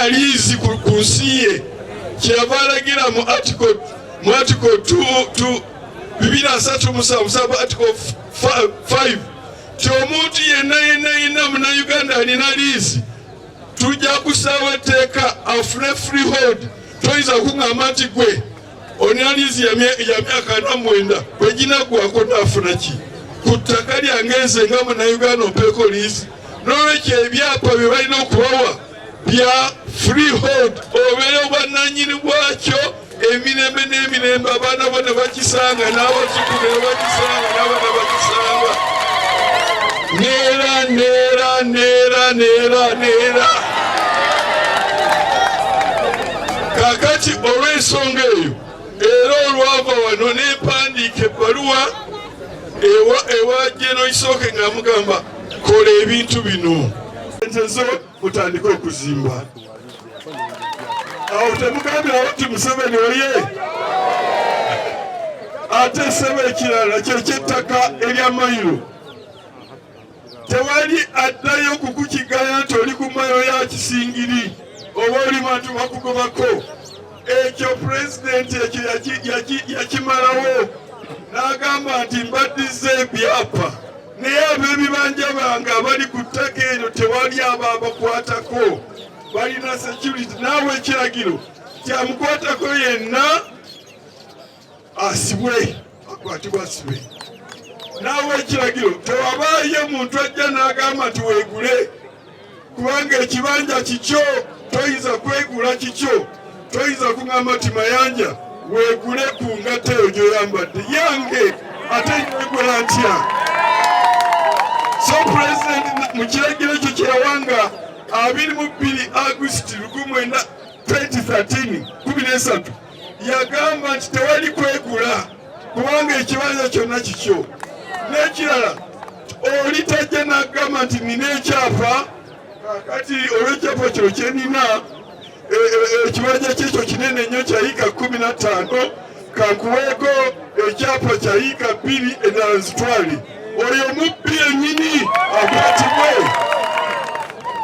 Tafuna liizi ku nsi ye. Kyeyava alagira mu article mu article 2 237 sub article 5 ti omuntu yenna yenna yenna Munnayuganda alina liizi, tujja kusaawo etteeka afune freehold. Toyinza kuŋŋamba nti gwe olina liizi ya myaka 49, bwe ginaggwako naafuna ki ku ttaka lyange? Nze nga Munnayuganda ompeeko liizi. N'olwekyo ebyapa bye balina okubawa bya freehold, obeere obwannannyini bwakyo emirembe n'emirembe, abaana bo ne bakisanga, n'abazzukulu ne bakisanga, n'abaana bakisanga, neera neera neera neera neera. Kakati olw'ensonga eyo, era olwava wano nempandiika ebbaluwa ewa General Isoke nga mugamba, "Kola ebintu bino, sente zo mutandike okuzimba." Awo temugambirawo nti Museveni oye. Ate sebo, ekirala kyekyettaka erya mayiro. Tewali addayo kukukigaya nti oli ku mayiro ya Kisingiri oba oli bantu bakugobako. Ekyo pulezidenti ekyo yakimalawo n'agamba nti mbaddiza ebyapa, naye ab'ebibanja bange abali ku ttaka eryo tewali abo abakwatako, balina security. Naawe ekiragiro kyamukwatako yenna asibwe, akwatibwa asibwe. Naawe ekiragiro tewabaayo muntu ajja n'agamba nti weegule, kubanga ekibanja kikyo, toyinza kwegula kikyo. Toyinza kuŋŋamba nti Mayanja weegule ku ngatta eyo gy'oyambadde, yange, ate nyegula ntya? So president mu kiragiro ekyo kyeyawanga 22 August 2013 13, yagamba nti tewali kwegula kubanga ekibanja kyonna kikyo. N'ekirala, oli tajja n'agamba nti nina ekyapa, kakati olw'ekyapa kino kyenina, ekibanja kyekyo kinene nnyo kya yiika 15, kankuweeko ekyapa kya yiika 2, endala nzitwale. Oyo mubbi yennyini, akwatibwe.